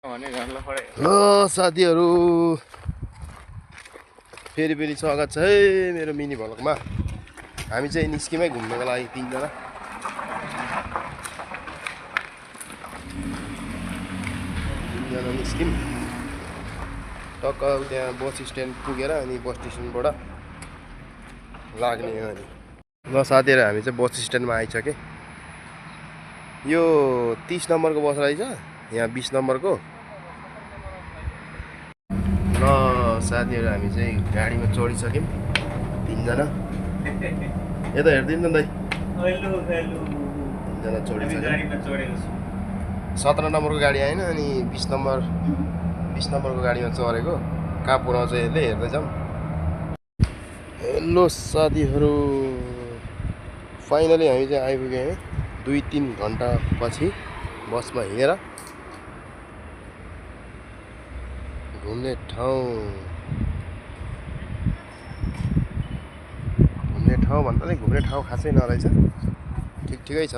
ल साथीहरू फेरि स्वागत छ है मेरो मिनी भ्लगमा। हामी चाहिँ निस्किमै घुम्नको लागि तीनजना निस्किम। टक्क त्यहाँ बस स्ट्यान्ड पुगेर अनि बस स्टेसनबाट लाग्ने हो। अनि ल साथीहरू हामी चाहिँ बस स्ट्यान्डमा आइसके। यो 30 नम्बरको बस रहेछ, यहाँ 20 नम्बरको। ल साथीहरू हामी चाहिँ गाडीमा चढिसक्यौँ तीनजना। यता हेरिदिनु न दाइ, तीनजना चढिसक्यौँ। 17 नम्बरको गाडी आएन अनि 20 नम्बरको गाडीमा चढेको। कहाँ पुऱ्याउँछ यसले हेर्दै जाउँ। हेलो साथीहरू, फाइनली हामी चाहिँ आइपुग्यौँ है 2-3 घन्टा पछि बसमा हिँडेर। घुम्ने ठाउँ भन्दा पनि घुम्ने ठाउँ खासै नरहेछ, ठिकै छ।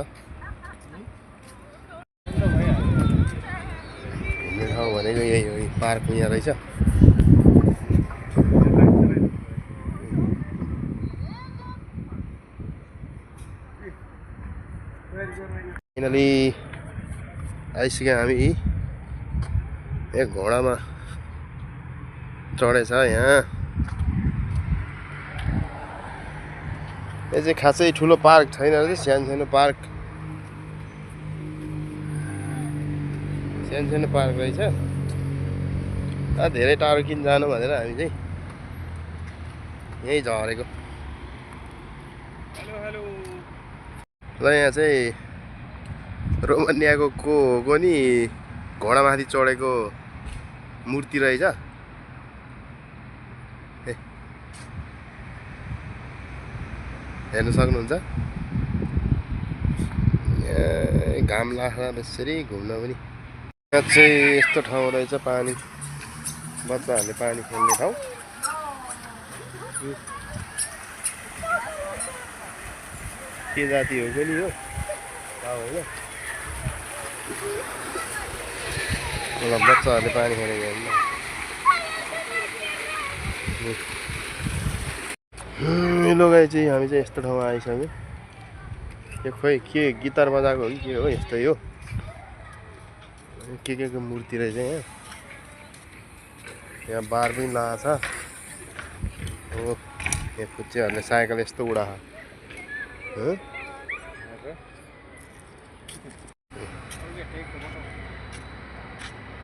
घुम्ने ठाउँ भनेको यही हो, पार्क यहाँ रहेछ। फाइनली आइसक्यौँ हामी। एक घोडामा चढेछ यहाँ। यो चाहिँ खासै ठुलो पार्क छैन रहेछ, सानो पार्क रहेछ। धेरै टाढो किन जानु भनेर हामी चाहिँ यहीँ झरेको। र यहाँ चाहिँ रोमानियाको को हो नि घोडामाथि चढेको मूर्ति रहेछ। हेर्न सक्नुहुन्छ। घाम लाग्दा यसरी घुम्न पनि। यहाँ चाहिँ यस्तो ठाउँ रहेछ, पानी, बच्चाहरूले पानी खेल्ने ठाउँ। के जाति हो पनि हो थाहा होइन। बच्चाहरूले पानी खेलेको हेर्नु। यो गाई चाहिँ हामी चाहिँ यस्तो ठाउँमा आइसक्यौँ। यो खोइ के गिटार बजाएको हो कि के हो, यस्तै हो। के को मूर्ति रहेछ यहाँ। यहाँ बार पनि लगाएको छ। हो यहाँ फुच्चेहरूले साइकल यस्तो उडाएको।